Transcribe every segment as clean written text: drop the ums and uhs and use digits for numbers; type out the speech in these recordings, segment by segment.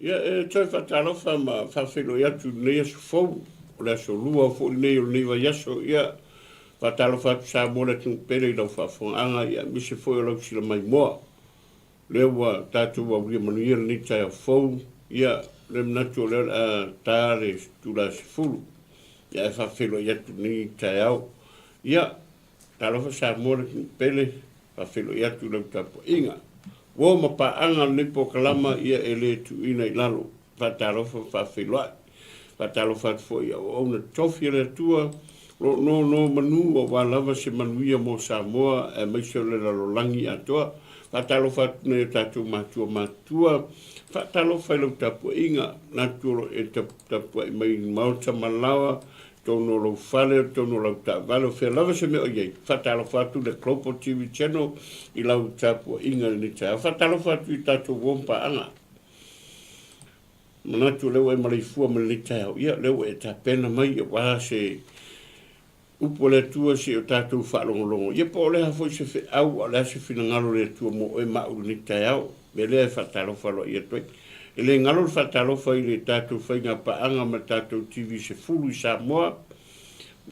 Ia, e toe faatalofa ma faafeiloai atu i lenei aso fou, o le aso lua foi lenei o lenei vaiaso. Ia, faatalofa atu Samoa le atunuu pele i lau faafofogaaga, ia, aemaise foi o lau silamaimoa. O lea ua tatou aulia manuia lenei taeao fou, ia, o le manatu o lea o le a ta le itula 10, ia, ae faafeiloai atu i lenei taeao. Ia, Talofa Samoa le atunuu pele, faafeiloai atu i lau tapuaiga. Uo ma paaga o lenei polokalama ia e le tuuina i lalo. Faatalofa ma faafeiloai. Faatalofa atu foi i auauna tofi a le Atua, o lo o nono manu aua lava se manuia mo Samoa aemaise o le lalolagi atoa. Faatalofa atu nei o tatou matua matutua. Faatalofa i lau tapuaiga, manatu o lo o e tapuai mai i le Maota ma Laoa, totonu o lou fale, o totonu o lau taavale, o fea lava se mea o i ai, faatalofa atu le Global TV Channel i lau tapuaiga i lenei taeao. Faatalofa atu i tatou uo ma paaga. Manatu o lea ua e maleifua mai lenei taeao, ia o lea ua e tapena mai aua se upu a le Atua se i o tatou faalogologo. Ia po o le a foi se feau, a o le a se finagalo o le Atua mo oe ma au i lenei taeao. mea lea e faatalofa aloaia atu ai. E le galo le faatalofa i le tatou faiga paaga ma le tatou TV 10 i Samoa.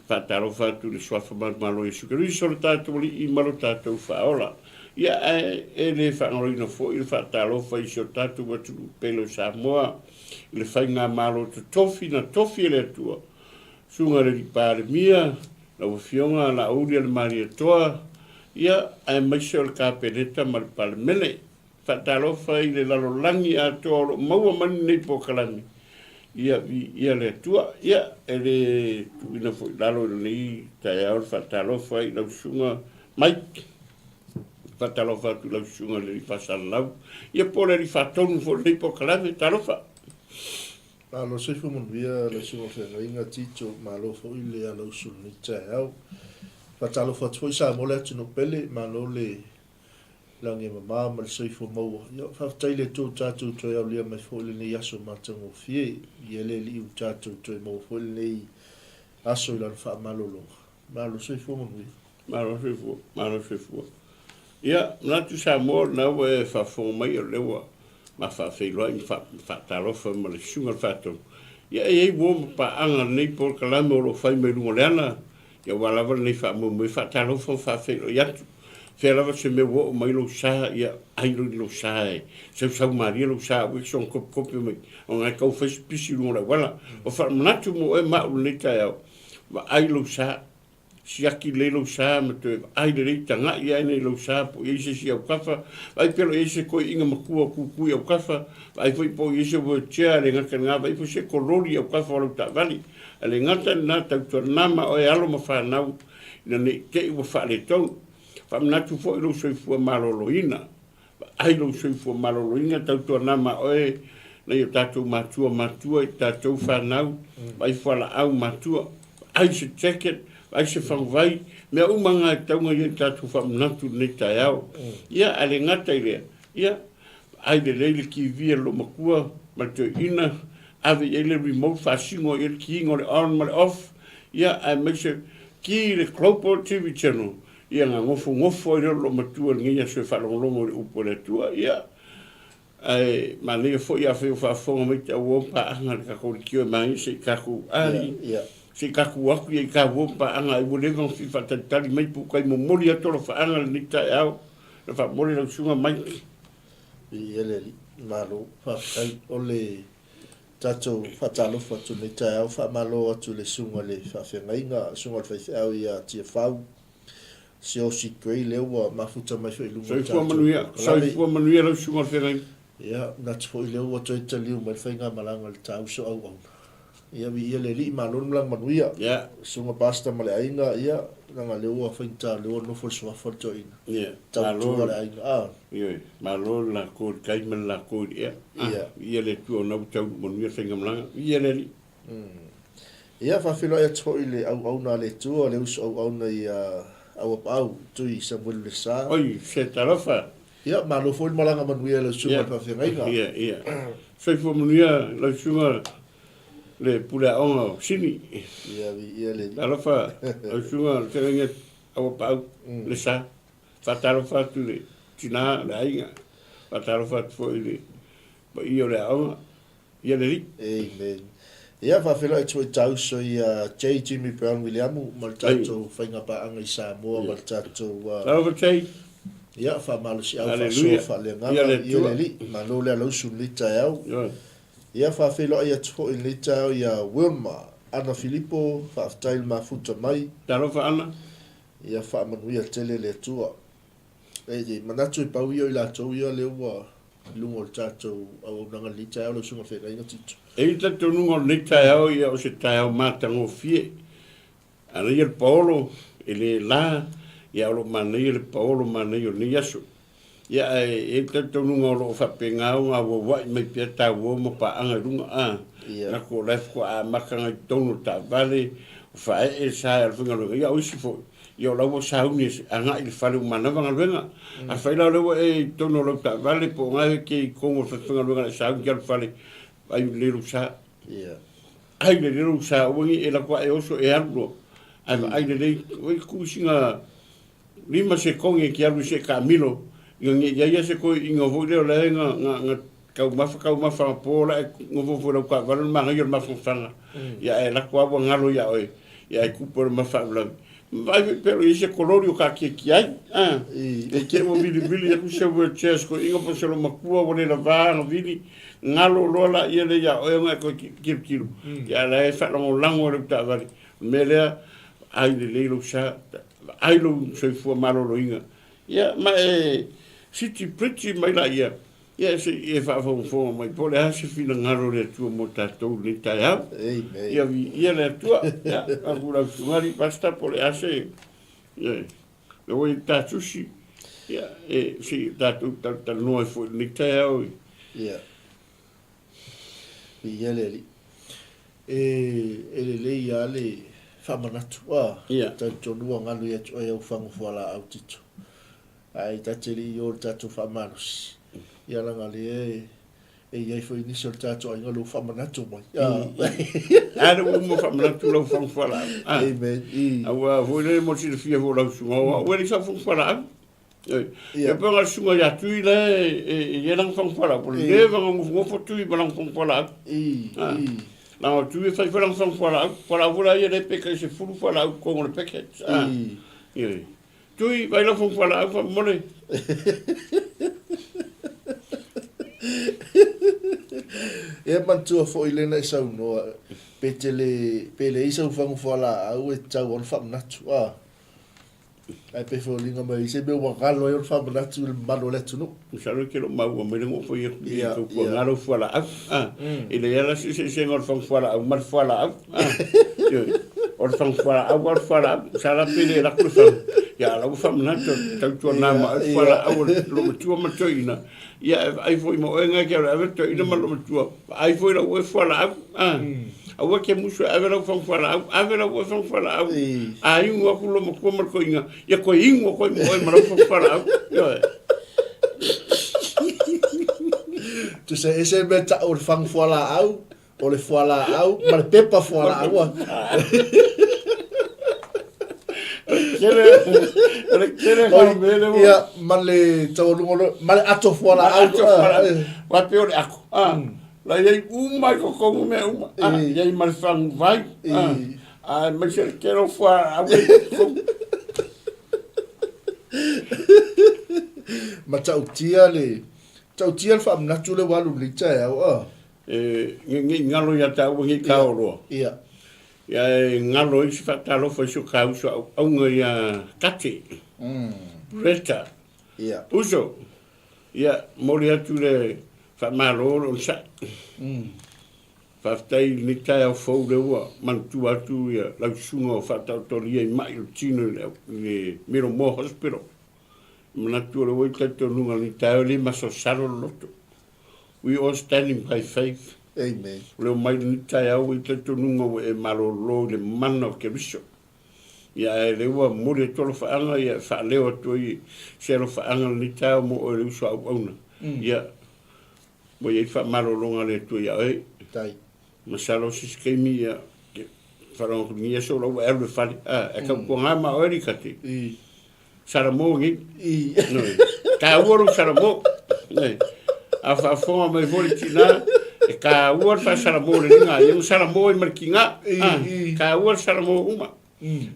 Faatalofa atu i le Suafa Manumalo Iesu Keriso lo tatou Alii ma lo tatou Faaola. Ia, ae e le faagaloina foi le faatalofa i si o tatou atunuu pele o Samoa i le faigamalo totofi na tofi e le Atua, Susuga i le Alii Palemia, lau Afioga Laauli-a-le-Malietoa, ia, aemaise o le Kapeneta ma le Palemene. Faatalofa i le lalolagi atoa o lo o maua mai lenei polokalame, ia viia le Atua. Ia, e le tuuina foi i lalo i lenei taeao le faatalofa i lau Susuga Mike. Faatalofa atu i lau Susuga i le Alii Faasalalau, ia po o le Alii Faatonu foi o lenei polokalame. Talofa! Malo soifua manuia lau susuga feagaiga Tito, malo foi le alausu i lenei taeao. Faatalofa atu foi Samoa le atunuu pele, malo le lagi e mama ma le soifua maua. Ia, faafetai i le Atua ua tatou toe aulia mai foi lenei aso matagofie. Ia le Alii ua tatou toe maua foi lenei aso i lana faamalologa. Malo soifua manuia. Malo soifua, malo soifua. Ia, manatu Samoa, o lena ua e faafofoga mai o lea ua ma faafeiloai ma faatalofa ma le Susuga i le Faatonu. Ia, e i ai uo ma paaga lenei polokalame o lo o fai mai luga o le ala, ia aua lava lenei faamoemoe, faatalofa ma faafeiloai atu. Fea lava se mea ua oo mai lou sa, ia, ai lou lou sa e sausau malie lou sa, aua e soona kopikopi mai, ona e tau fai se pisi i luga o le auala. O faamanatu mo oe ma au i lenei taeao, vaai lou sa, Siaki lelei lou sa ma toe vaai lelei tagai ae nei lou sa po o i ai se isi aukafa, vaai pea lo i ai se toeaiina matua o kukui aukafa, vaai foi po o i ai se wheelchair a le gata lena, vaai foi se kololi aukafa o lau taavale. A le gata lena, tautuana ma oe alo ma fanau ina ne i te i ua faaletonu. Faamanatu foi lou soifua maloloina. Vaai lou soifua maloloina, tautuana ma oe nai o tatou matua matua i tatou fanau, vaai fualaau matua, vaai se jacket, vaai se faguvai, mea uma na e tatau ona i ai le tatou faamanatu i lenei taeao. Ia, ae le gata i lea, ia, vaai lelei le TV a le loomatua ma le toeaina, ave i ai le remote, faasino i ai le key ina o le on ma le off, ia, aemaise key le Global TV Channel, Ia na nofonofo ai lea o le loomatua i lenei aso e faalogologo i le upu a le Atua. Ia, ae manaia foi afai o faafofoga mai te auo ma paaga le tatou leitio e manaia se i tatou ali, se i tatou o atu ia i tauo ma paaga ai ua leva ona fia faatalitali mai po o tai momoli atu alofaaga i lenei taeao. Na faamomoli lau susuga Mike. Viia le Alii. Malo faafetai. O le tatou faatalofa atu i lenei taeao, faamalo atu i le susuga i le faafeagaiga, le susuga i le faifeau ia Tiafau, Siaosi Gray lea ua mafuta mai foi i luga o le tatou polokalame. Soifua manuia lau susuga i le feagaiga. Ia, manatu foi lea ua toe taliu mai le faigamalaga i le ta uso auauna. Ia, viia le Alii, malo le malaga manuia. Ia. Susuga Pastor ma le aiga, ia, leaga lea ua faigata, lea ua nofo i le suafa le toeaina. Ia, Tautua le aiga, a. Ioe, malo le latou i le tai ma le latou i le ea. Ia. Viia le Atua o lena ua taunuu manuia le faigamalaga. Viia le Alii. Ia, faafeiloai atu foi i le auauna a le Atua, le uso auauna ia Auapaau, Tui Samuelu Lesa. Oi, se talofa. Ia, malo foi le malaga manuia i lau susuga i le faafeagaiga. Ia, ia. Soifua manuia lau susuga le pule aoga o Sini. Ia, viia le Alii. Talofa lau susuga le feagaiga Auapaau Lesa. Faatalofa atu i le tina, le aiga. Faatalofa atu foi i le paia o le aoga. Ia le Alii. Amen. Ia, faafeiloai atu foi i ta uso ia J. Jimmy Brown Wiliamu ma le tatou faiga paaga i Samoa ma le tatou Talofa J. Ia, faamalosiau faasoa faaleagaga. Ia le Ia le Alii. Malo le alausu i lenei taeao. Ia, faafeiloai atu foi i lenei taeao ia Wilma Ana Filipo, faafetai i le mafuta mai. Talofa Ana. Ia faamanuia tele le Atua. E manatu e pau ia o i latou ia lea ua i luga o le tatou auaunaga i lenei taeao lau Susuga i le Feagaiga Tito. E i ai le talitonuga o lenei taeao ia o se taeao matagofie. Manaia le paolo, e le la, ia o lo o manaia le paolo manaia o lenei aso. Ia ae e i ai le talitonuga o lo o faapena ona auauai mai pea tauo ma paaga i luga, a, lako o la e faatoa amata i totonu o le taavale, o faaee le sa e alu faigaluega, ia o isi foi, ia o la ua sauni e agai i le fale ua manava galuega. Afai la o lea ua e i totonu o lau taavale po o na e te i totonu o le falefaigaluega na e sauni e te alu i le fale, vaai lelei lou sa. Ai lelei lou sa, aua ne i e lako ae oso e alu loa. Ae vaai lelei, oi tuu sina 5 sekone e te alu i se taamilo, ina ne i i ai lava se toeaina foi lea o la e na, na, na taumafa taumafa anapo la e nofo foi i lau taavale o le manaia o le mafanafana. Ia ae lako lava ua galo ia oe, ia ae tupu ai le ma faalavelave. Vaai foi pe o i ai se kololi o taatiatia ai, a, e te ua vilivili atu se wheelchair se toeaina po o se loomatua ua le lavā ona vili, galo loa laia lea ia oe ona e toe tilotilo, ia a o la e faalagolago e lau taavale. O le mea lea, vaai lelei lou sa, vaai lou soifua maloloina, ia ma e city pretty mai laia, ia se i e faafogafoga mai po o le a se finagalo o le Atua mo tatou i lenei taeao. Amen. Ia viia le Atua. Ia, aku lau susuga Pastor po o le a se, ia, le ua i ta tusi, ia, e, se i tatou talatalanoa ai foi i lenei taeao i. Ia. Viia le Alii. E, e lelei lava le faamanatu, a, Ia. talitonu ua galo ia te oe au fagu fualaau Tito. Ae ta te le i o i le tatou faamalosi, ia leaga o lea e i ai foi nisi o le tatou aiga o lea ua faamanatu mai. A lea ua uma faamanatu lau fagu fualaau. Amen. Aua foi lea mo le silafia foi o lau susuga, o au e leai sau fagu fualaau. Ia pe ona susuga ia Tui la e i ai lana fagu fualaau, ua leva ona nofonofo Tui ma lana fagu fualaau. Leaga o Tui e fai foi lana fagu fualaau, fualaau foi la ia lea pe tai 10 fualaau i totonu o le packet. Tui, vai lau fagu fualaau faamolemole. Ia manatua foi lea na e saunoa, pe te le, pe leai sau fagu fualaau e tatau lava ona faamanatu, a. Ae pei foliga mai se mea ua galo ai ona faamanatu i le mamalu o le atunuu. Masalo e te le o maua mai le nofo ia i tautuaga lau fualaau. E leai lava la se eseesega o le fagu fualaau ma le fualaau. O le fagu fualaau lava o le fualaau. Sa la pe le alu atu le fagu, ia a o la ua faamanatu atu, tautuana ma oe le fualaau a le loomatua ma le toeaina. Ia e vaai foi ma oe na te alu e ave le toeaina ma le loomatua, vaai foi lau oe fualaau. Aua e te musu e ave lau fagu fualaau, ave lau oe fagu fualaau. A inu atu le loomatua ma le toeaina, ia toe inu atu ai ma oe ma lau fagu fualaau. Ioe. Tusa ese le mea tau o le fagu fualaau, o le fualaau ma le pepa fualaau. O le tele o mea lea. Ia, ma le taualuga loa, ma le ato fualaau. Ato fualaau. Aua pei o le ato. La i ai uma i totonu mea uma. I ai ma le faguvai. Aemaise le tele o fualaau e i totonu. Matautia le, matautia le faamanatu lea ua alu i lenei taeao. A. E, ne i galo ia taua nei taoloa. Ia. Ia e galo ai se faatalofa i si o ta uso auauna ia Tate. Bretta. Ia. Uso. Ia, momoli atu le faamalo le onosai. Faafetai i lenei taeao fou lea ua manatua atu ia lau susuga o faataotolia i mai o le tino i le Middlemore Hospital. Manatu o lea ua i talitonuga i lenei taeao e le masalosalo le loto. We all standing by faith. Amen. O le omai lenei taeao ua i talitonuga ua e malolo i le mana o Keriso. Ia ae lea ua momoli atu alofaaga ia e faaleo atu ai se alofaaga lenei taeao mo oe le uso a auauna. Ia ua i ai le faamalologa a le Atua ia oe. Tai. Masalo se isi taimi ia faalogo atu lenei aso o la ua e alu i le fale. A, e tautuaga ma oe Rikati. Salamo nei. Taua lou Salamo. A faafofoga mai foi le tina, e taua le faasalamo i le liga ia ua salamo ai ma le tiga. E taua le salamo uma.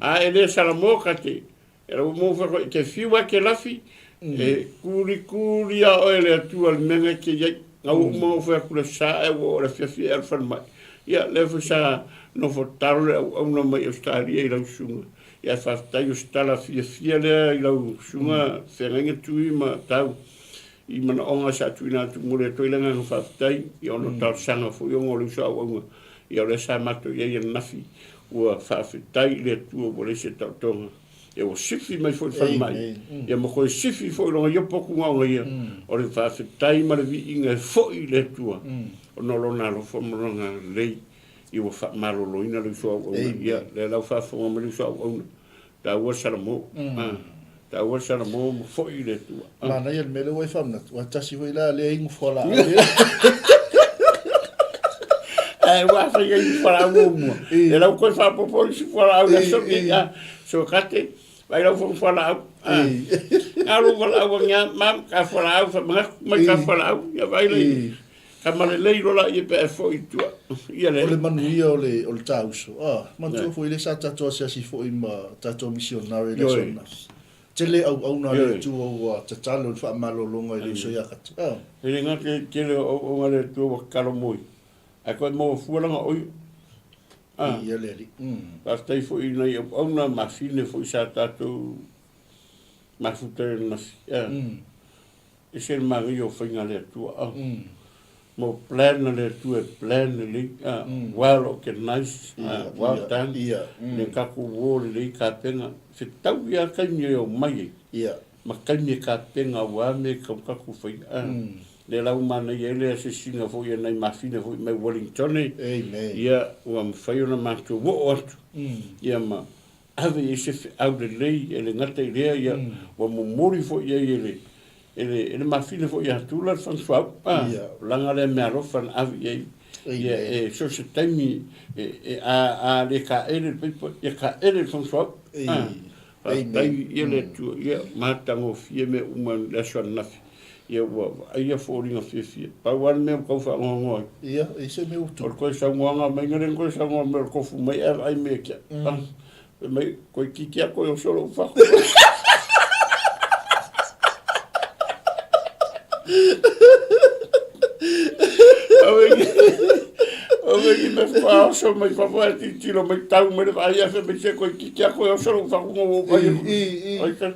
A e le salamo ka te e lau mo fa te fiu a ke lafi e kuli kuli a oe le Atua le mea ke iai. Ngau uma o fai aku le sa e ua o le fiafia e alu falemai. Ia lea foi sa nofo tatalo le auauna mai Ausetalia i lau susuga. Ia faafetai o se tala fiafia lea i lau susuga feagaiga Tui ma Tau i manaoga sa tuuina atu mo le atu ai le agaga faafetai ia ona o talosaga foi ona o le uso auauna ia o lea sa matou i ai ananafi ua faafetai i le Atua ua leai se taotoga ia ua sifi mai foi le falemai ia ma toe sifi foi lona ia potuga ona ia o le faafetai ma le viiga e foi i le Atua ona o lona alofa ma lona lelei ia ua faamaloloina le uso auauna ia lea la ua faafofoga mai le uso auauna taua le salamo taua le salamo ma foi i le Atua. Manaia le mea lea ua e faamanatu, aua tasi foi la lea inu fualaau. Ae ua fai ai fualaau muamua. E lau koe faapopo isi fualaau i aso nei. So kate, vai lau fo fualaau. Alu fualaau a ma ka fualaau fa manatu mai ka fualaau. Ia vai le Ka malelei loa laia pe a e foi i tua. Ia le. O le manuia o le, o le tāuso. Ah, manatua foi lea sa tatou asiasi foi ma tatou misionare i le aso ananafi. Tele auauna a le Atua ua tatalo i le faamalologa i le uso ia Kati. Ah. E le gata i le tele o auauna a le Atua ua tatalo moi, ae toe maua fua lana oio. Ah. Ia le Alii. Faafetai foi i nai auauna mafine foi sa tatou mafuta i ananafi. Ah. Ese le manaia o faiga a le Atua a. Mo plan a le Atua e plan lelei a, well organized a, well done. Le tatou uo lelei tapena, fetaui lava taimi e omai ai ma taimi e tapena aua mea e tatau ona tatou faia a. Lea la ua manaia ai le asiasiga foi a nai mafine foi mai Wellington ia ua mafai ona matou oo atu ia ma ave i ai se feau lelei, e le gata i lea, ia, ua momoli foi i ai e le, e le, e le mafine foi ia Tula le fagasuauu, a, leaga lea meaalofa na ave i ai. Ia, e, so o se taimi, e, e, a, a le taele le paipa, ia taele le fagasuauu, a, faafetai ia le Atua, ia, matagofie mea uma i le aso ananafi. Ia ua vaaia foliga fiafia. Pau lava le mea ua tau faanoanoa ai. Ia, e i se mea ua tupu. O le toe saunoaga mai, na le toe saunoa mai o le tofu mai ae vaai mai ia te au. Fai mai, toeitiiti lava toe oso lou fatu. Ave ki me whaoso mai fafo e titilo mai tau mai le vaai afe mai se toeitiiti lava toe oso lou fatu na ua ou vaai atu.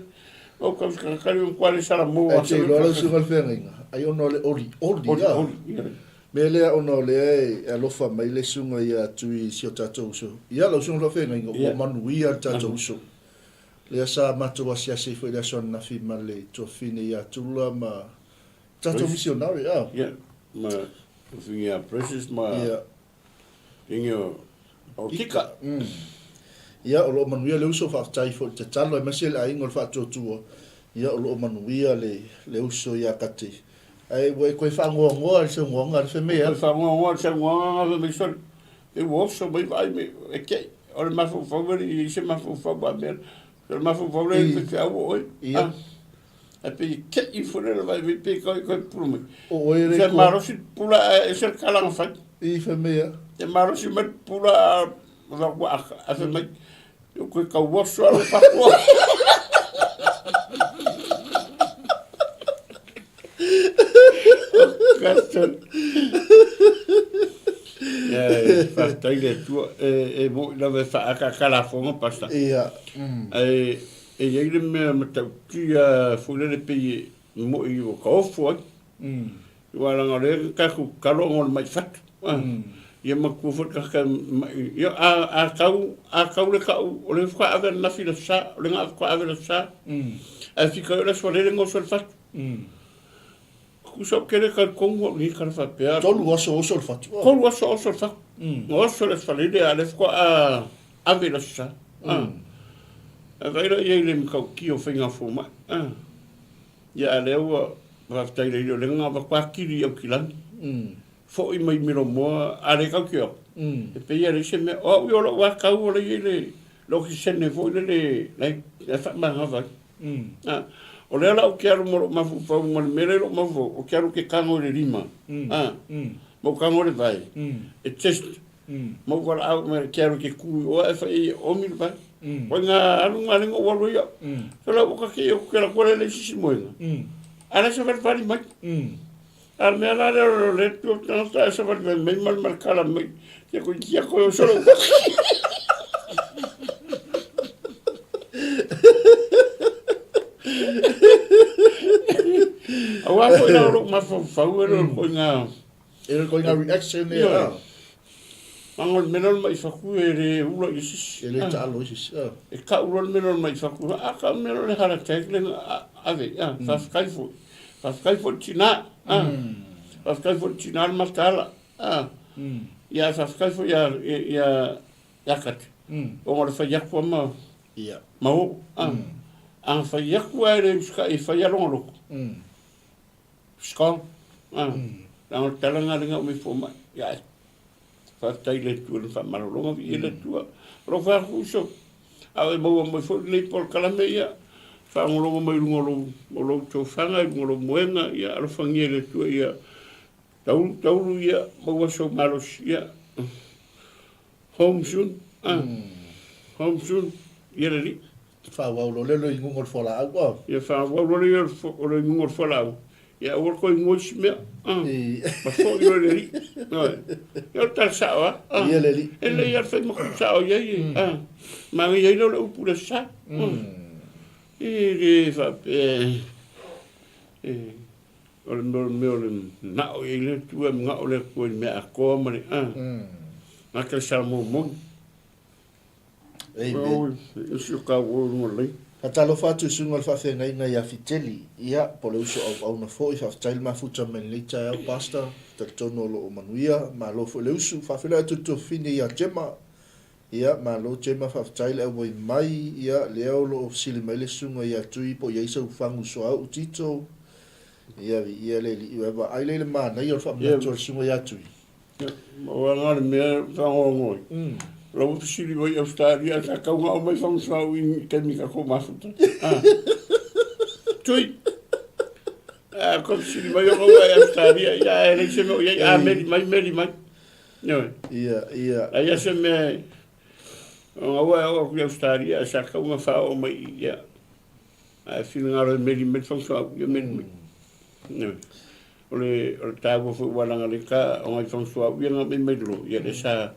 O ka kakali o kuale sala mo Ae te iloa lau susuga i le feagaiga, ai ona o le olioli a. Olioli, ia. Mea lea ona o lea e alofa mai le susuga ia Tui i si o tatou uso. Ia lau susuga i le faafeagaiga, ua manuia le tatou uso. Lea sa matou asiasi ai foi i le aso ananafi ma le tuafafine ia Tula ma tatou misionare a. Ia, ma tuafafine ia Precious ma Ingi o Kika. Ia, o lo o manuia le uso, faafetai foi i le tatalo aemaise le aiga o le Faatuatua. Ia, o lo o manuia le, le uso ia Kati. Ae ua e toe faanoanoa i le saunoaga a le FMA. Toe faanoanoa i le saunoaga na fai mai, sole, ua oso mai vaai mai, e te i, o le mafaufau e le i i ai se mafaufau a mea. O le mafaufau lea i le faifeau o oe. Ia. Ae pei e te i foi le vaai mai pei koe koe pula mai. O oe le Se malosi pula e se kala na fai. I fai mai a. Se malosi mai pula a va ku a a fai mai. O koe kau oso ala pakua. Question. Ia, faafetai le Atua. E mo'i lava e faaakaaka lafoga, Pastor. Ia. Ae e i ai le mea matautia foi lele pei e mo'i ua taofo ai. Aua leaga o lea na tatou tatalo ona o le mai fatu. Ia matua foi le tagata ma'i. Ia a tau, a tau le tau, o lea faatoa ave ananafi i le aso Sa, o lea na faatoa ave i le aso Sa. Ae fika ai o le aso Faraile na oso ai le fatu. Tusa ou te le talitonu au i lenei tala faapea. 3 aso oso le fatu. 3 aso oso le fatu. Na oso le aso Faraile a o lea faatoa ave i le aso Sa. Ae vaai la i ai i le matautia o faiga fomai. Ia a o lea ua faafetai i le Alii o lea na avatu atili i Aukilani. Foi mai Milomoa, a le tau te o, e pei e leai se mea. O au ia o lou atau o lea e i ai le okesene foi lele la e faamanava ai. A, o lea la ou te alu ma lou mafaufau ma le mea lea i lou mafaufau, ou te alu ou te tago i le lima. A, Ma ou tago le vai, e test, ma ou valaau mai ke alu ke ku i oa e fai e omi le vai. Koe ngā alu ngā lenga ua alu ia. So la ua kake i aku ke la kua le le sisi moenga. A la sa vali mai. A le mea la lea o le tu tangata e sa vali mai mai ma le kala mai. Kia koe kia koe o solo. Aua foi la o lou mafaufau e le koe ngā... E le koe ngā reaction e a. Manga le mea le mai faku e le ula i sisi. E le taalo i sisi. E ka ula le mea le mai faku. A ka mea le heart attack le ave. Faafetai foi. Faafetai foi tina. Faafetai foi tina le mataala. Ia faafetai foi ia ia ia Kate. Ona o le fai atu ama ma o. A fai atu ae le usitai e fai a lona loto. Strong. Leaga o le tala lena lena aumai fua mai. Ia e. Faafetai i le Atua i le faamalologa viia le Atua. O lou fai atu uso, a o e maua mai foi lenei polokalame ia, faalogologo mai i luga o lou, o lou tofaga, i luga o lou moega, ia alofagia e le Atua ia taulu taulu ia maua sou malosi ia. Home soon. Ah. Home soon. Ia le alii. Faaauau loa lea o le inuga o le fualaau a. Ia faaauau loa lea o le inuga o le fualaau. Ia aua le toe inua isi mea. Ah. Ma foi loa le alii. Ioe. Ia o le tala sao lava. Ah. Ia le alii. E lelei lava le fai ma sao i ai. Ah. Manaia ai lea o le upu i le aso Sa. E le faapea e o le mea o le mea o le manao i ai le Atua, e manao le Atua i le mea atoa ma le a. Gata le Samoa moni. Amen. E si o kau o lunga lei. Faatalofa atu i suiga o le faafeagaiga ia Fiteli, ia, po o le uso auauna foi, faafetai le mafuta mai lenei taeao Pastor, talitonu o lo o manuia, malo foi le usu, faafeiloai atu i le tuafafine ia Gemma, ia, malo Gemma, faafetai le auai mai, ia, lea o lo o fesili mai le susuga ia Tui po o i ai sau fagu suauu Tito, ia, viia le Alii, ua vaai lea i le manaia o le faamanatu a le susuga ia Tui. O aga le mea fagoagoa ai. Lau ua fesili mai i Ausetalia ae sa tau gao mai Fagasuau i taimi tatou mafuta. Tui! A ko fesili mai ona ua i Ausetalia, ia e leai se mea o i ai, a meli mai, meli mai. Ioe. Ia, ia. Leai se mea ona ua e oo atu i Ausetalia ae sa tau na faaoo mai i ia. Ae finagalo e meli mai le Fagasuau, ia meli mai. Ioe. O le, o le taua foi ua laga le ka o ngai fagasuaʻu ia na mai mai lalo, ia lea sa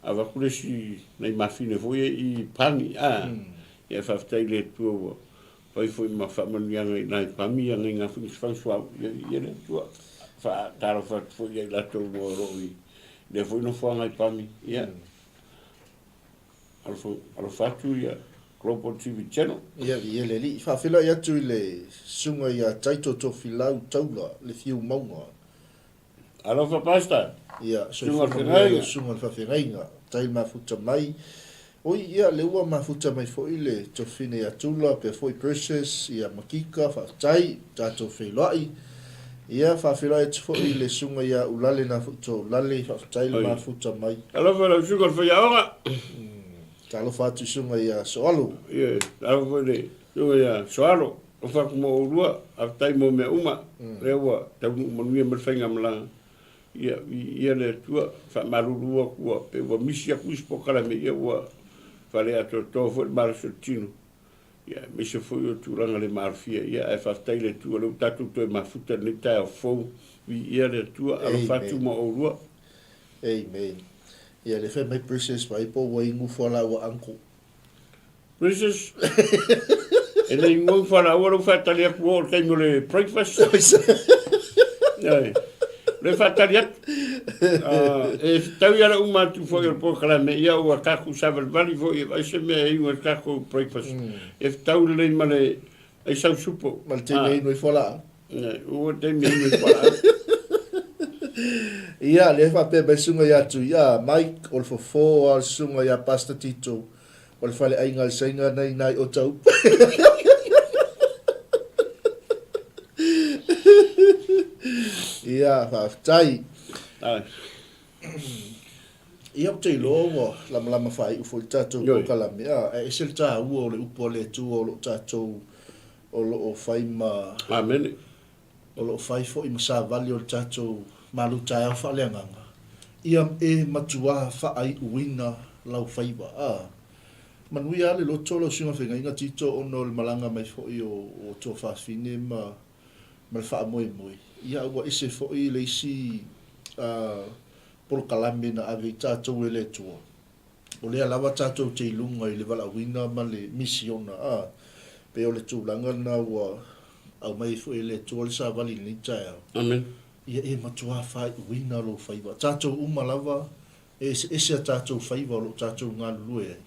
avatu le isi nai mafine foi ia i Pami, a, ia faafetai i le Atua ua fai foi ma faamanuiaga i nai Pami ia ngai ngā foi fagasuaʻu, ia, ia le Atua. Faatalofa atu foi ia i latou o lo o i lea foi nofoaga i Pami, ia. Alofa atu ia Global TV Channel. Ia, ia le alii. Faafeiloai atu i le susuga ia Taito Tofilau Taula, le Fiu Mauga. Alofa Pastor. Ia, soifua manuia lau susuga i le faafeagaiga. Tai le mafuta mai. Oi, ia, lea ua mafuta mai foi le Tofine ia Tula, pea foi Precious, ia Makika, faafetai, tatou feiloai. Ia, faafeiloai atu foi i le susuga ia Ulale na foi toa Ulale, faafetai le mafuta mai. Talofa i lau susuga i le faiaoga. Talofa atu i susuga ia Soalo. Ia, talofa foi i le susuga ia Soalo. Alofa atu mo oulua, faafetai mo mea uma, lea ua taunuu manuia mai le faigamalaga. Ia, viia le Atua, faamalulu atu ua, pe ua misi atu isi polokalame, ia ua faleatoatoa foi le malosi o le tino. Ia, aemaise foi o tulaga le maalofia. Ia, ae faafetai i le Atua o lea ua tatou toe mafuta i lenei taeao fou. Viia le Atua, alofa atu ma oulua. Amen. Ia, lea fai mai Precious vai po ua inu fualaua uncle. Precious, e le inua fualaua lou faatali atu o le taimi o le breakfast. Ioe. Le faatali atu. E tau ia le uma atu foi o le polokalame, ia ua tatou savalivali foi e vaai se mea e inu ai le tatou breakfast. E fetau lelei ma le ai sau supo. Ma le taimi e inu ai fualaau. Ua taimi e inu ai fualaau. Ia, lea e faapea mai le susuga ia Tui, a, Mike, o le fofo a le susuga ia Pastor Tito, o le faleaiga a le Saina na i ina i Otaupa. Ia, faafetai. Ia, ou te iloa ua lamalama faaiu foi le tatou polokalame, a, ae ese le taua o le upu a le Atua o lo o tatou, o lo o fai ma... Amene. O lo o fai foi ma savali o le tatou. malutaeao faaleagaga, ia e matuā faaiuina lau faiva. A manuia lava le loto lau Susuga Feagaiga Tito ona o le malaga mai foi o o tuafafine ma ma le faamoemoe, ia ua ese foi le isi a polokalame na ave i tatou e le Atua. O lea lava tatou te i luga i le valaauina ma le misiona, a, pei o le tulaga lena ua aumai ai foi e le Atua le savali i lenei taeao. Amen. Ia e matuā faaiuina lou faiva. Tatou uma lava, e eseese a tatou faiva o lo o tatou galulue ai,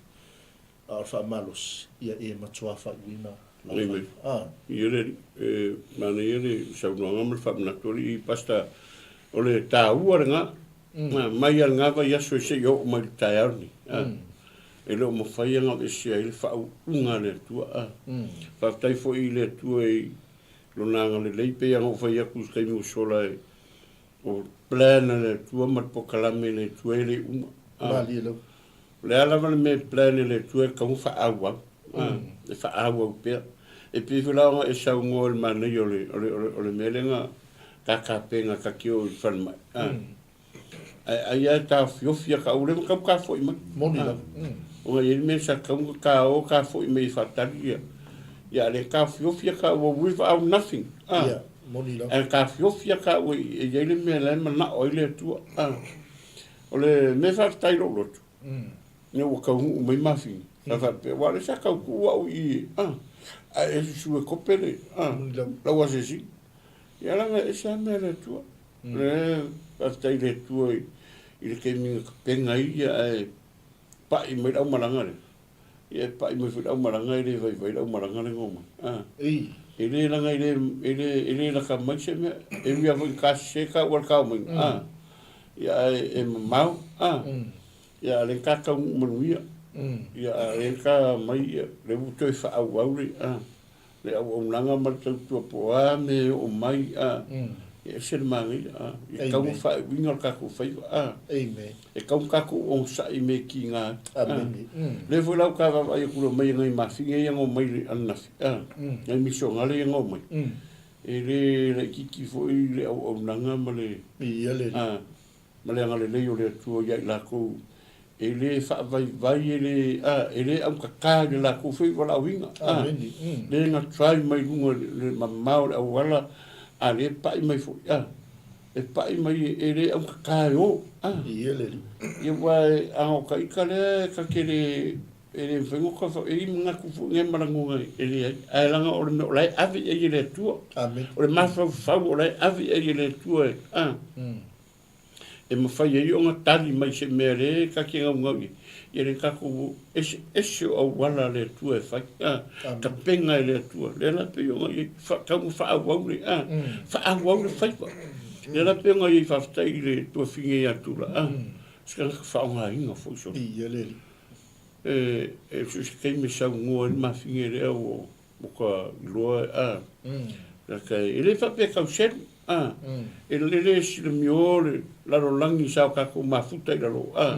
a o le faamalosi, ia e matuā faaiuina lau Amen. faiva. A. Ia le Alii, e manaia le saunoaga ma le faamanatu Alii Pastor, o le taua lena, Mai lava lena vaiaso e seia oo mai i le taeao lenei, e le o mafai ona aveesea ai le faauuga a le Atua. Faafetai foi i le Atua i Lona agalelei, pei ona ou fai atu i se taimi ua sola, o plan a le Atua ma le polokalame a le Atua e le uma. Malie lava. O le a lava le mea e plan e le Atua e tatau ona faaauau, e faaauau pea. E pei foi la ona e saunoa i le manaia o le mea lea na kakapega ta te o i le falemai. Ae ai lava e taofiofi a ka ua leva tau ka foi mai. Moni lava. Ona e i ai le mea sa tatau ona ka o ka foi mai e faatali ia. Ia a le taofiofi a ka ua without nothing. Ia, moni lava. Ae taofiofi a ka ua e i ai le mea la e manao ai le Atua. O le mea faafetai i lou loto, ina ua taunuu mai mafine, sa faapea, aua o lea sa tau tuu au i i, ae e susu e kope le, lau asiasiga. Ia leaga e ese lava mea a le Atua. O lea faafetai i le Atua i le taimi na tapena ai ia ae pai mai le aumalaga lea. Ia e pai mai foi le aumalaga e le vaivai le aumalaga lea na omai. E le leaga e le, e le, e le lata mai se mea. E ui lava foi ina tasese taua i le taomaiga, ia ae e mamao, ia a o lea na ta taunuu manuia. Ia a o lea na ta mai, ia lea ua toe faaauau le, le auaunaga ma le tautua po o a mea e oo mai, a, e ese le manaia, a, e tatau ona faaiuina le tatou faiva, a, e tatau ona tatou onosai i mea e tiga ai, a. Lea foi la ua ta vaavaai atu i le omai a nai mafine ia na omai ananafi, a, nai misionale ia na omai, e le laitiiti foi le auaunaga ma le, a, ma le agalelei o le Atua ia i latou, e le faavaivai, e le, a, e le augata i le latou foi valaauina, a, le na try mai luga i le mamao o le auala, a le pai mai foi, a, e pai mai e le augata e o, a. Ia aua a na o ta ita lea ta te le, e le mafai ona ta, e i ai manatu foi nei ma lagona e leai, ae leaga o le mea o la e ave i ai e le Atua, o le mafaufau o la e ave i ai e le Atua, a. E mafai ai ona tali mai se mea lea ta te naunau i ai, ia le tatou eseese o auala a le Atua e fai, a, tapena e le Atua. Lea la pei ona i ai, tatau ona faaauau le, a, faaauau le faiva. Lea la pei ona i ai faafetai i le tuafine ia Tula, a, se tagata faaaogaina foi sona. Viia le Alii. E so o se taimi e saunoa ai le mafine lea ua Ua ka iloa a, lata e le faapea e tau selu, a, e lele silamio le lalolagi sa o tatou mafuta i lalo, a,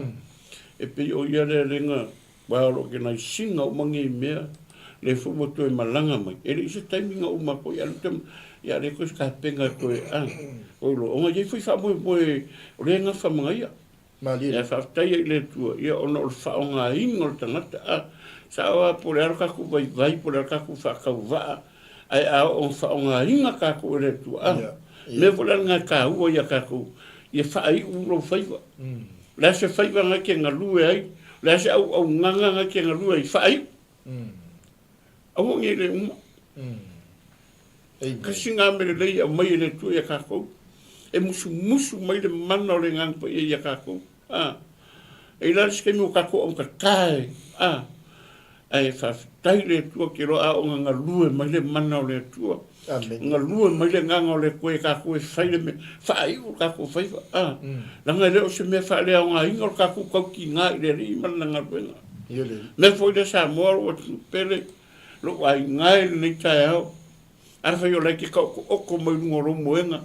e pei o ia lea lenga, aua o lo o kenai singa uma nei mea, lea foi ua toe malaga mai, e le i se taimi na uma atu ai, a o lea le toe tapena e toe, a, oi loa, ona e i ai foi faamoemoe o lea e gafa ma ia. Malie. Ia faafetai ai i le Atua, ia ona o le faaaogaina o le tagata, a, sao lava po o le a le tatou vaivai, po o le a le tatou faatauvaa, ae a oo ina faaaogaina tatou e le Atua, a, Ia, ia. mea foi la lena e taua ia tatou, ia faaiu lou faiva. O le a se faiva na e te galue ai, o le a se auaunaga na e te galue ai, faaiu. Aua ne i le uma. Amen. Kasi ngā mea lelei e aumai e le Atua ia kākou. E musumusu mai le mana o le Agaga Paia ia kākou. A. E i la le isi taimi ua kākou augatā e. A. Ae faafetai le Atua ke loa a o galue mai le mana o le Atua. Amen. Galue mai le agaga o le Atua ia kākou e fai le mea, faaiu le kākou faiva. A. Leaga e le o se mea faaleaogaina o le kākou tautigā i le Alii ma lana galuega. Ia le Alii. Mea foi lea Samoa o lou atunuu pele, Lou aiga e lenei taeao, afai o la e te taotooko mai luga o lou moega,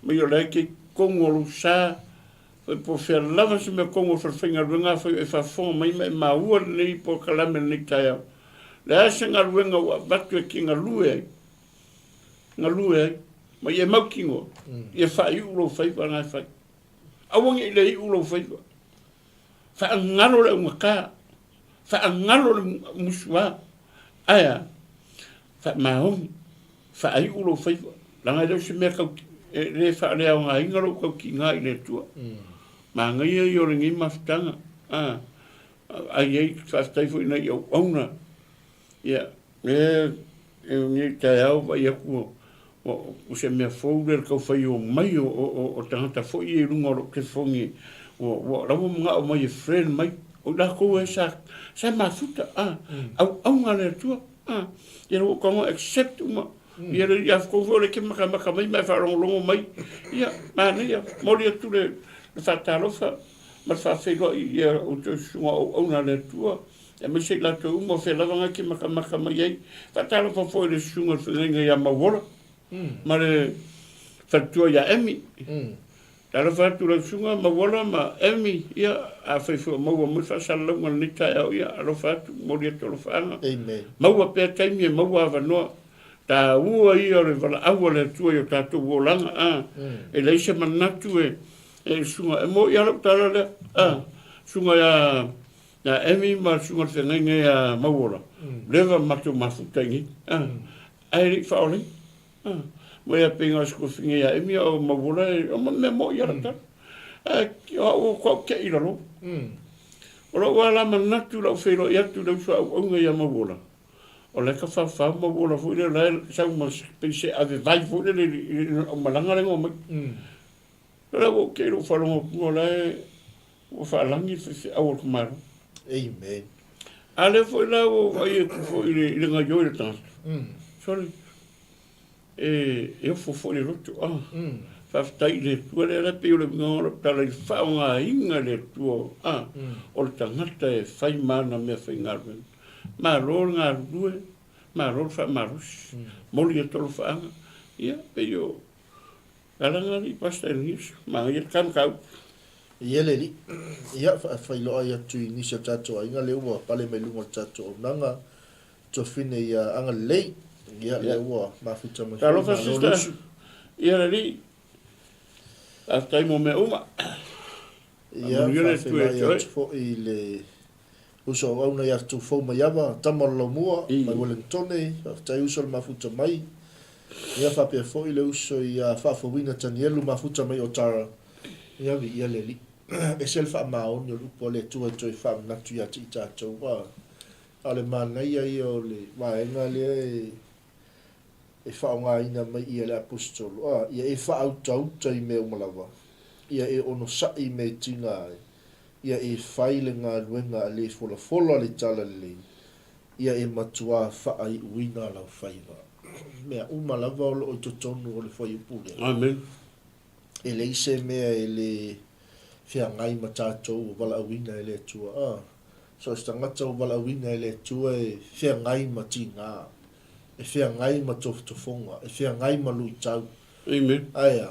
mai o la e te i totonu o lou sa, fai po o fea lava se mea tonu o le falefaigaluega, afai o e faafofoga mai ma e maua lenei polokalame i lenei taeao, le a se galuega ua avatu e te galue ai, galue ai. Ma ia mautinoa, ia faaiu lou faiva na e fai. Aua ne i le iu lou faiva. Faagalo le augata, faagalo le musuā, ae a? Faamaoni, faaiu lou faiva, leaga e le o se mea tau, e le faaleaogaina lou tautiga i le Atua. Manaia ia o lenei mafutaga, a, ai ai, faafetai foi i nai auauna, ia, e, e lenei taeao vaai atu o se mea fou lea le tau fai mai o tagata foi ia i luga o lou telefoni ua la ua manao mai e friend mai o i latou e sa sa mafuta a auauna a le Atua a ia ua ou tago accept uma ia le ia tou foi o lea e te matamata mai ma e faalogologo mai ia manaia momoli atu le faatalofa ma le faafeiloai ia outou susuga o auauna a le Atua aemaise i latou uma o fea lava na te matamata mai ai. Faatalofa foi i le susuga i le feagaiga ia Mauola ma le faletua ia Emi. Talofa atu lau susuga Mauola ma Emi, ia, afai foi o maua mai le faasalalauga i lenei taeao, ia, alofa atu, momoli atu alofaaga. Amen. Maua pea taimi e maua avanoa. Taua ia o le valaau a le Atua i o tatou olaga, a, e leai se manatu e, e susuga, e moni lava lau tala lea, a, susuga ia Ia Emi ma le susuga i le feagaiga ia Mauola, leva matou mafuta i inei, ae le i faaolaina. Ma ia pei na o se tuafafine ia Emi a o Mauola e, o mea moni lava lau tala. Ae o au o au te i lalo. O lou lava la manatu i lau feiloai atu i le uso a auauna ia Mauola, o la e tafaofao Mauola foi lea o la e sau ma pei se ave vai foi lele i le aumalaga lea na omai. O lea ua ou te i lou faalogo atu o la e ua faalagi le faifeau o le tamaloa. Amen. A lea foi la ua ou vaai atu foi i le, i le gaioi le tagata. Sorry. E, e ofo foi le loto. Ah. Faafetai i le Atua lea la pei o le uiga o lau tala i le faaaogaina e le Atua ah, o le tagata e fai ma ana mea faigaluega. Malo le galulue, malo le faamalosi, moli atu alofaaga. Ia, pei o Alaga alii Pastor Elias, manaia le tama tau. Ia le alii. Ia, faafeiloai atu i nisi o tatou aiga lea ua pale mai luga o le tatou auaunaga, tuafine ia Agalelei, ia lea ua mafuta mai foi, Talofa malo le sister. usu. Ia le alii. Faafetai mo mea uma. Ia, Faamanuia le Atua ia faafeiloai te oe. atu foi i le Uso auauna ia Tufou Maiava, tama o le Laumua, mai Welengtone, faafetai uso le mafuta mai. Ia faapea foi le uso ia Faafouina Tanielu mafuta mai Otara, ia viia le Alii. Ese le faamaoni o le upu a le Atua e toe faamanatu ia te i tatou. A o le manaia ia o le vaega lea e e faaaogaina mai ia le Aposetolo, a ia e faautauta i mea uma lava, ia e onosai i mea e tiga ai, ia e fai le galuega a le folafola le talalelei, ia e matuā faaiuina lau faiva. Mea uma lava o lo o i totonu o le fuaiupu lea. Amen. E leai se mea e le feagai ma tatou ua valaauina e le Atua. A, so o se tagata ua valaauina e le Atua e feagai ma tiga, e feagai ma tofotofoga, e feagai ma luitau. Amen. Ae a?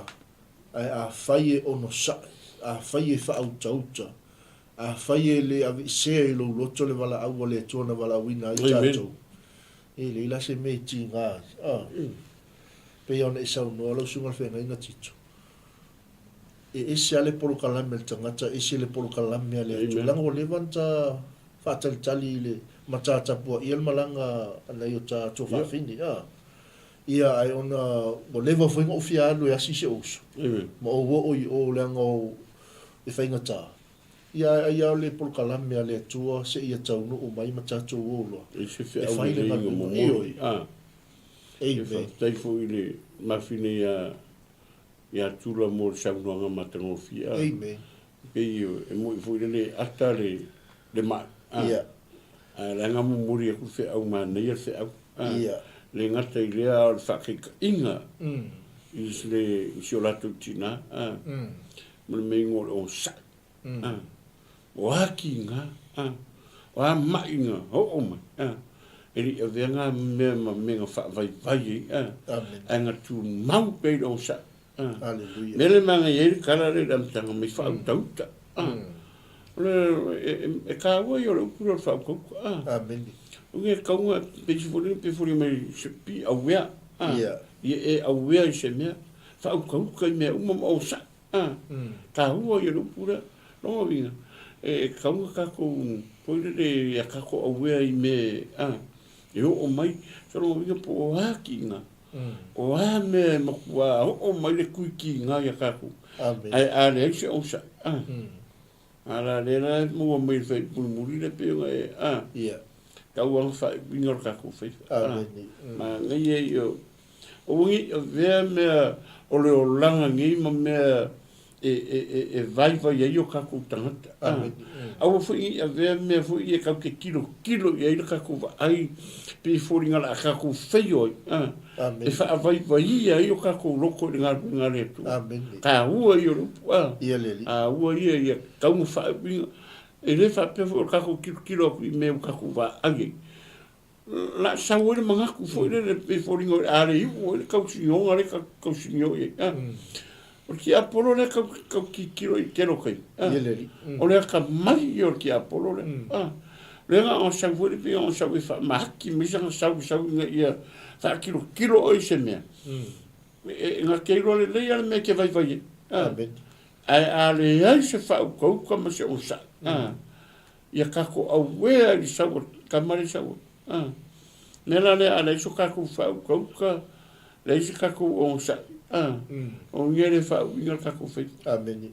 Ae afai e onosai, afai e faautauta, afai e le aveesea i lou loto le valaau a le Atua na valaauina ai tatou, e leai la se mea e tiga ai. A, pei ona e saunoa lau Susuga i le Feagaiga Tito, e ese lava le polokalame a le tagata, ese le polokalame a le Atua. Leaga ua leva ona ta faatalitali i le ma ta tapuaia le malaga a nai o ta tuafafine. A. Ia, ae ona ua leva foi ona ou fia alu e asi si ou uso, ma ou oo i o leaga o e faigata. Ia, ae ai lava o le polokalame a le Atua seia taunuu mai ma tatou o loa E se e feau fai le lelei na galuega. momoli. Ioe. A, e Amen. faafetai foi i le mafine ia ia Tula mo le saunoaga matagofie. A, Amen. pei e moi foi lele e ata le le mai. A, Ia. ae leaga momoli atu le feau manaia le feau. A, Ia. le gata i lea a o le faataitaiga i le i si o latou tina, a, ma le mea igoa o le onosai. A, o a tiga, a, o a mai na oo mai, a, e le i avea na mea ma mea na faavaivai ai, a, Amen. ae na tumau pea i le onosai. A, Hallelujah. mea le manaia ai le tala lea i le amataga mai faautauta. A, o le, e, e, e taua ia o le upu lea o le faautauta. A, Amene. o le tauga, pe foliga, pe foliga mai se pi auea. A, ia e auea i se mea, faaukauka i mea uma ma onosai. A, taua ia le upu lea. Lona uiga, e tatau ona tatou foi lele ia tatou auea i mea a, e oo mai. So lona uiga po o a kiiga, o a mea e matua oo mai le tui kiiga ia tatou, ae a leai se onosai, a, a la lea la e maua mai e le fai mulimuli lea pei ona e, a, tau lava ona faaiuina o le tatou faiva, a, manaia ia o, aua ne i avea mea o le olaga nei ma mea e vaivai ai o tatou tagata. Aua foi ne i avea mea foi ia tatou te tilotilo i ai le tatou vaai pei e foliga o le a tatou feio ai, e faavaivaia ai o tatou loto i le galuega a le Atua. Taua ia o le upu, taua ia ia tatau ona faauiga. E le faapea foi o le tatou tilotilo atu i mea ua tatou vaai ai, la sau ai le manatu foi lele pei foliga a le iu ai le tausinioga lea tatou tausinio i ai. O le tiapolo lea tau tau tilotilo i tele o taimi. O le atamai ia o le tiapolo lea. Lea na ona sau foi lea pei ona sau e faamahaki mai sana sau sau ina ia faatilotilo oe i se mea. E na te iloa lelei lava le mea e te vaivai ai. Ae a leai se faaukauka ma se onosai, ia tatou auea i le sau a tama lea e sau ai. A. Mea la lea, a leai so tatou faaukauka, leai se tatou onosai, a, o ia le faauiga le tatou faiva. Amene.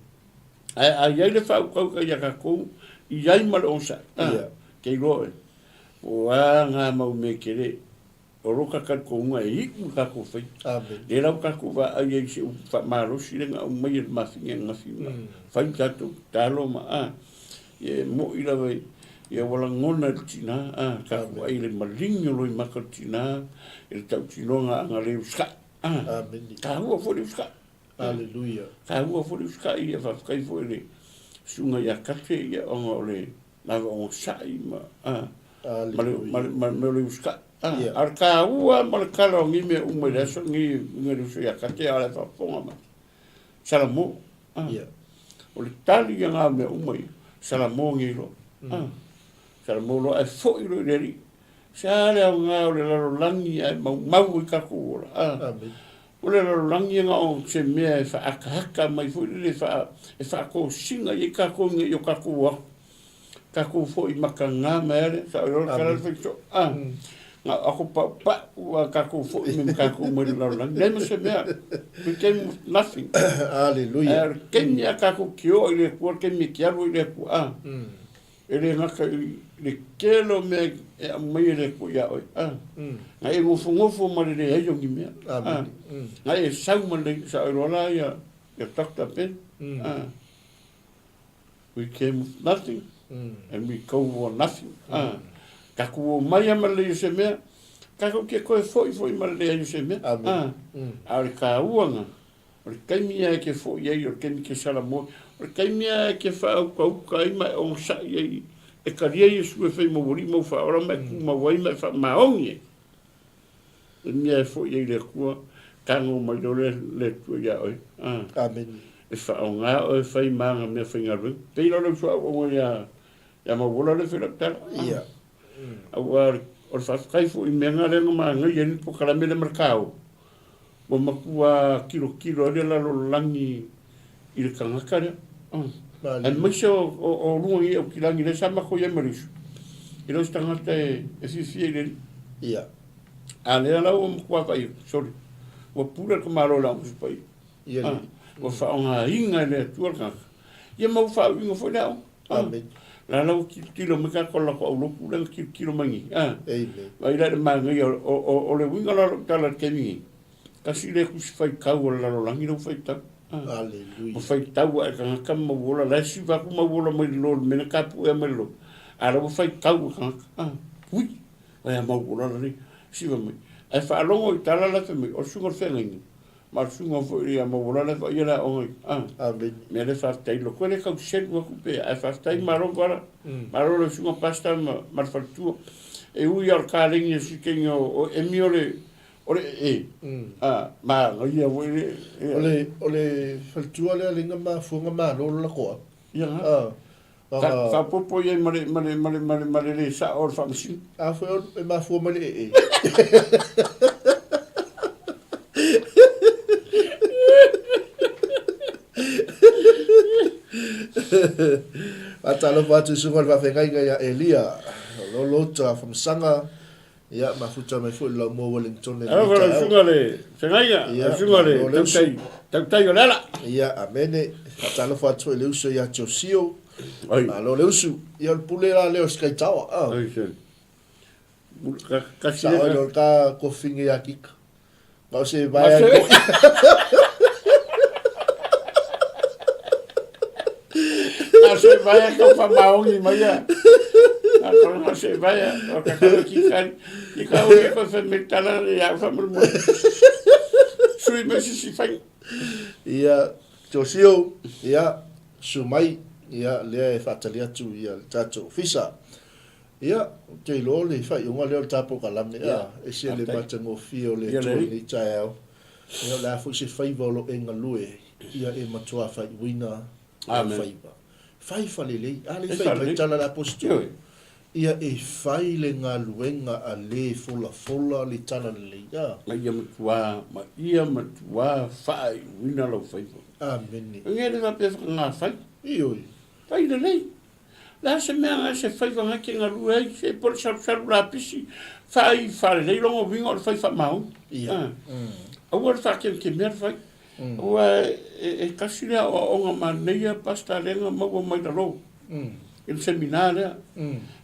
Ae a i ai le faaukauka ia tatou, i ai ma le onosai, a, Ia. te iloa oe, po o a na mau mea tele O lo ta talitonuga e iu le tatou faiva. Amen. Lea la ua tatou vaai ai i se upu faamalosi lea na aumai e le mafine ananafi ma fai le tatou tatalo ma a. Ia e mo'i lava ia ua lagona e le tina a, tatou vaai i le maligi o loimata o le tina i le tautinoga ana le usikai a. Amen. Taua foi le usikai. Aleluia. Taua foi le usikai, ia faafetai foi i le susuga ia Kate ia ona o le lava onosai ma a ma le ma le ma le usikai. A, a o le taua ma le tala o nei mea uma i le aso lenei i le uso ia Kate a o le faafofoga mai. Salamo. A, o le tali ia ngā mea uma ia. Salamo nei loa. A, salamo loa ae foi loa i le Alii. Se a le aoga o le lalolagi ae maumau ai tatou ola. A, o le lalolagi e na o se mea e faaakaaka mai foi lele e faatosina i ai tatou ina ia o tatou o atu. Tatou foi makaga mai ale, sa o le tala le faitoo. A, na o ako paupau a tatou foi me tatou mai le lalolagi. Leai ma se mea. We came with nothing. Aleluia. Ae o le taimi a tatou te oo i le Atua, le taimi e te alu ai i le Atua. A, e le gata i le tele o mea e aumai e le Atua ia oe. A, na e nofonofo ma le leai o ni mea. A, na e sau ma le, sa o iloa la ia, ia Doctor Ben. A, we came with nothing and we go for nothing. A, tatou o mai lava ma le leai o se mea, tatou te toe foi foi ma le leai o se mea. A, a o le taua lena, O le taimi lava e te foi ai, o le taimi e te salamo ai, o le taimi lava e te faaukauka ai ma e onosai ai, e talia Iesu e fai mau alii mau faaola ma e tumau ai ma e faamaoni ai. O le mea e foi ai le Atua, tago mai loa le, le Atua ia oe. Ah. Amene. E faaaoga oe e fai ma ana mea faigaluega. Pei la o le uso auauna ia, ia Mauola lea e fai lau tala. Ah. Ia. Aua o le faafetai foi i mea na lea na manaia ai le polokalame lea ma le kāo. Ua matua tilotilo ai le lalolagi i le tagata lea. Aemaise o luga nei Aukilani lea sa matou i ai ma le uso. E le o se tagata e fiafia i le alii. Ia. A lea la ua matua vaai atu, sole, ua pule le tamaloa i le Aoga Tusi Paia. Ia. Ua faaaogaina e le Atua le tagata. Ia ma ua faauiga foi le aoga. Amene. La la ua tilotilo mai tatou latou aulotu lea na tilotilo mai nei. A. Amen. Vaai la i le manaia o le uiga la o lau tala i le taimi nei, tasi lea tusi faitau a le lalolagi lea ua faitau. Aleluia. Ua faitau ae tagata ma mau ola, la e siva atu mau ola mai le lo, le mea na tapuea mai le lo. A la ua faitau e tagata. A. Ui, vai a mau ola la nei. Siva mai. Ae faalogo i tala la fai mai, o le susuga o le feagaiga. Ma le susuga foi ia Mauola le faia le aoga i a. Amene. Mea le faafetai loko e le tau selu atu pe ae faafetai malo vala. Malo le susuga pastor ma ma le faletua. E ui a o le kalegi a sikeina o Emi o le o le ee. A manaia foi le O le o le faletua lea le ina mafuanga malo le lako a. Ia A. Faaopoopo i ai ma le, ma le, ma le, ma le, ma le lē sa'o o le Faamasino. A foi e mafua mai le ee. Faatalofa atu i susuga o le faafeagaiga ia Elia, Lolota Famasaga, ia mafuta mai foi le laumua Wellington i lenei Alofa lau taeao. susuga le feagaiga, Ia, lau susuga le malo le uso. tautai, tautai o le ala. Ia, amene. Faatalofa atu foi i le uso ia Josio. Oi. Malo le usu. Ia, o le pule la lea o Skytower. Ah. Oi, se. Kasi Sao le. le ka kofinge ia kika. Ma o se vaea Ma se- A se vaea ka whamaongi mai a. A kore ma se vaea, o ka kare ki kari. I ka o ke koe wha tala le au wha mo. Sui me sisi whai. Ia, Josio, ia, su mai, ia, lea e whaatali atu ia le tatou ofisa. Ia, ou te iloa o le faaiuga lea o le ta polokalame, a, ese le matagofie o le Atua i lenei taeao. Ia, o le a foi se faiva o lo o e galue, ia e matua faaiuina lau faiva. Fai falelei, a le fai mai tala le Apositolo. Ia e fai le galuega a le folafola le talalelei, a. Ma ia matua, ma ia matua faaiuina lau faiva. Amene. E le faapea whakangā fai. Ioe. Fai lelei. Le a se mea na se faiva na ke galue ai, se po le salusalu lapisi, fai faalelei logo uiga o le fai faamaoni. Ia. Aua le faakemekemea le fai. Aua e tasi le aoaoga manaia Pastor Lega maua mai lalo i le seminar lea.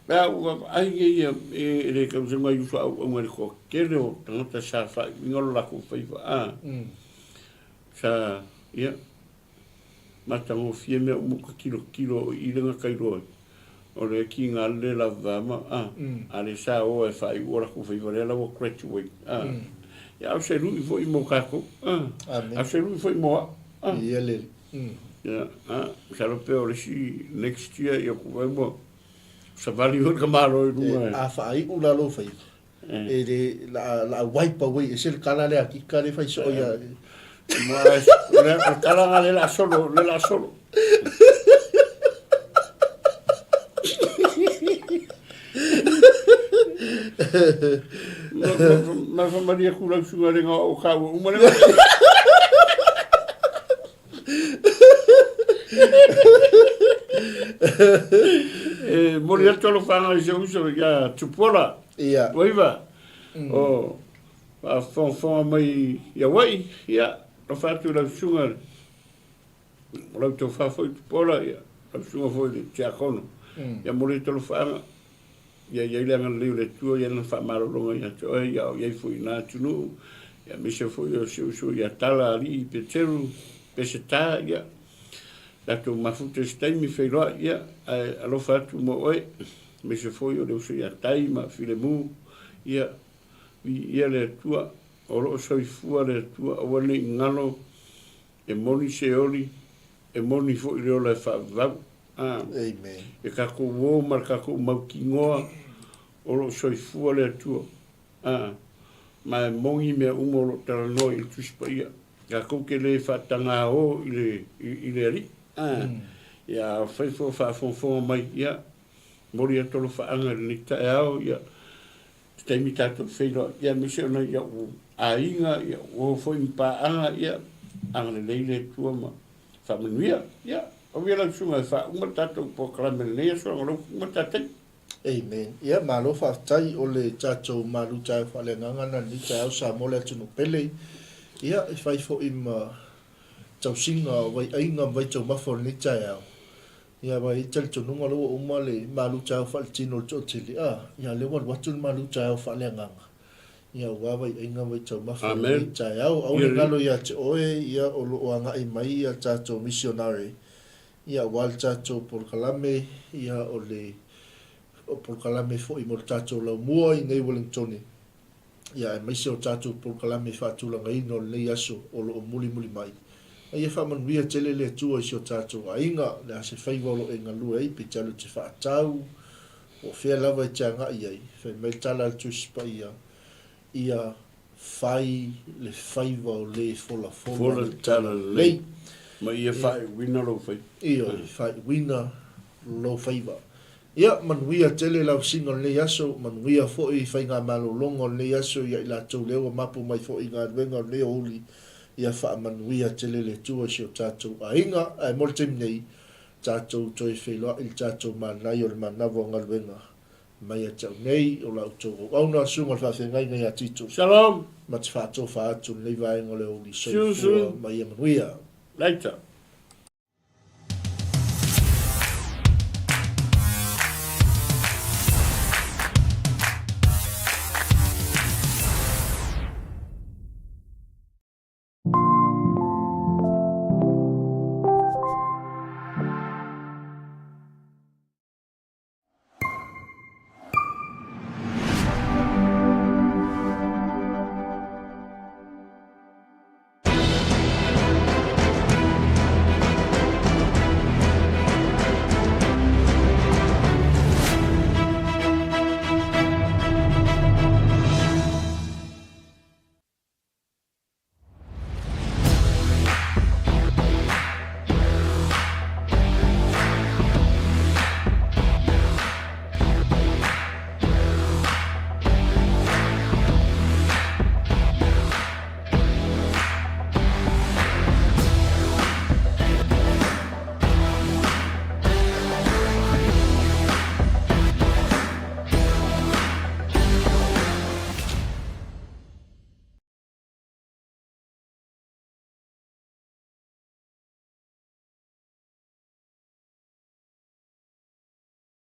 Pe a ua vaai nei ia e le tausaga i uso auauna i le toatele o tagata sa faaiuina lo latou faiva a. Sa, ia, Matagofie mea uma ka tilotilo i le gata iloa ai. O le kiga le lava ma a, a le sa oa e faaiu o latou faiva lea la ua graduate a. Ia a o se lui foi mo tatou a. Amen. A o se lui foi mo au a. Ia le. Ia a, masalo pea o le isi next year ia ku vai ua savali foi ka malo i luga e. A faaiu la lou faiva, E le, la, la wipe away, e se le kala lea kika le fai soo ia. Ma, le kala nga le la solo, le la solo. Ma fa maria kula usunga le nga o ka ua uma le E moli atu alofaaga i si ou uso ia Tupuola. Ia. Tuaiva. O faafogafoga mai i Hawaii, ia, alofa atu i lau susuga, o lau tofa foi Tupuola, ia, lau susuga foi i le Tiakono. Ia moli atu alofaaga, ia i ai le agalelei o le Atua i ana faamalologa ia te oe, ia o i ai foi i na atunuu, ia aemaise foi o si ou uso ia Tala Alii Peteru Peseta, ia, tatou mafuta i se taimi feiloai, ia, ae alofa atu mo oe, aemaise foi o le uso ia Tai ma Filemu, ia, viia le Atua, o lo o soifua le Atua, aua ne i galo, e moni se oli, e moni foi le ola e faavavau. A, Amen. e tatou ō ma le tatou mautinoa, o lo o soifua le Atua. A, ma e moni mea uma o lo o talanoa i le Tusi Paia. Tatou te le faatagā ō i le, i, i le Alii. A, ia afai foi o faafogafoga mai, ia, momoli atu alofaaga i lenei taeao, ia, se taimi tatou feiloai, ia, aemaise ona i ou aiga, ia, ua oo foi ma paaga, ia, agalelei le Atua ma faamanuia. Ia, auia lau susuga e faauma le tatou polokalame i lenei aso, ona o lea ua uma le tatou taimi. Amen. Ia, malo faafetai o le tatou malu taeao faaleagaga na lenei taeao Samoa le atunuu pele. Ia, e fai foi ma tausiga o vaiaiga ma vaitaumafa o lenei taeao. Ia, aua e i ai talitonuga o lea ua uma le malu taeao faaletino o le toatele, a, ia, o lea ua alu atu le malu taeao faaleagaga. Ia, aua vaiaiga ma vaitaumafa o lenei taeao. Aua ne i galo ia te oe, ia, o lo o agai mai ia tatou misionare Ia, aua le tatou polokalame, ia, o le polokalame foi mo le tatou laumua i nei Ueligitone, ia, aemaise o tatou polokalame faatulagaina o lenei aso o lo o mulimuli mai. A ia faamanuia tele le Atua i si o tatou aiga, le a se faiva o lo o e galue ai, pe te alu e te faatau, po o fea lava e te agai ai, fai mai le tala a le Tusi Paia, Ia fai le faiva o le folafola Fola le tala lelei. Ma ia faaiuina lou faiva. Ioe, faaiuina lou faiva. Ia, manuia tele lau sina o lenei aso, manuia foi faigamalologa o lenei aso ia i latou lea ua mapu mai foi i galuega o lenei aoauli, ia faamanuia tele le Atua i si o tatou aiga. Ae mo le taimi nei, Tatou toe feiloai i le tatou manaia o le manava o galuega mai ia te au nei, o la outou auauna, Susuga i le Faafeagaiga ia Tito. Shalom. Ma te faatofa atu i lenei vaega o le aoauli See you soifua soon. ma ia manuia. Later.